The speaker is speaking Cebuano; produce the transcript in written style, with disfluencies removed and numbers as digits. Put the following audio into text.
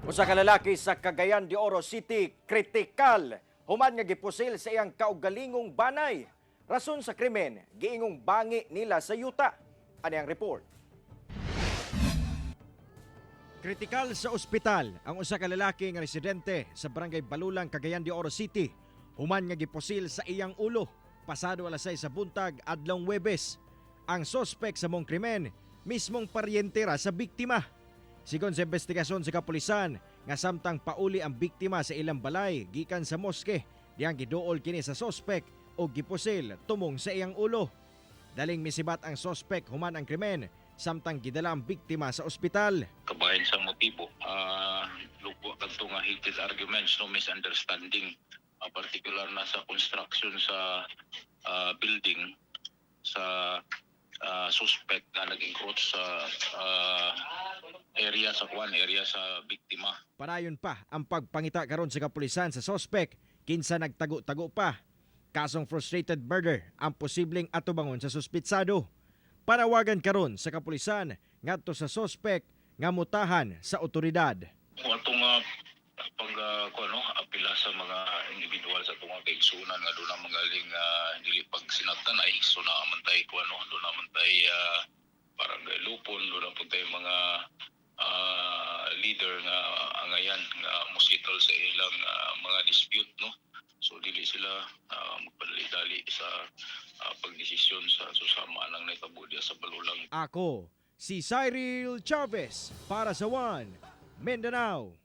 Usa ka lalaki sa Cagayan de Oro City kritikal human nga gipusil sa iyang kaugalingong banay. Rason sa krimen, giingong bangi nila sa yuta. Ani ang report. Kritikal sa ospital ang usa ka lalaki nga residente sa Barangay Balulang, Cagayan de Oro City, human nga gipusil sa iyang ulo pasado alas 6 sa buntag adlong Webes. Ang sospek sa maong krimen, mismong paryente ra sa biktima. Sigon sa investigasyon sa kapulisan, nga samtang pauli ang biktima sa ilang balay gikan sa moske, diyang giduol kini sa sospek o gipusil tumong sa iyang ulo. Daling misibat ang sospek human ang krimen samtang gidala ang biktima sa ospital. Kabahin sa motibo, lugwa kadto nga heated arguments, no, misunderstanding, particular na sa construction sa building sa suspect na nag-encroach sa area sa kwan, area sa biktima. Padayon pa ang pagpangita karon sa kapulisan sa sospek kinsa nagtago-tago pa. Kasong frustrated murder ang posibleng atubangon sa suspitsado. Panawagan karon sa kapulisan ngadto sa sospek nga mutahan sa otoridad. Kung atong pag kuno apila sa mga individual sa atong kaigsunan nga doon na magaling dili pag sinagtanay, so naa man tay kuno, doon naman tay barangay lupon, doon na pud tay mga leader nga angayan nga mo-settle sa ilang mga dispute, no? So dili sila magpadali-dali sa pagdesisyon sa susama nang nahitabo diya sa Balulang. Ako si Cyril Chavez para sa One Mindanao.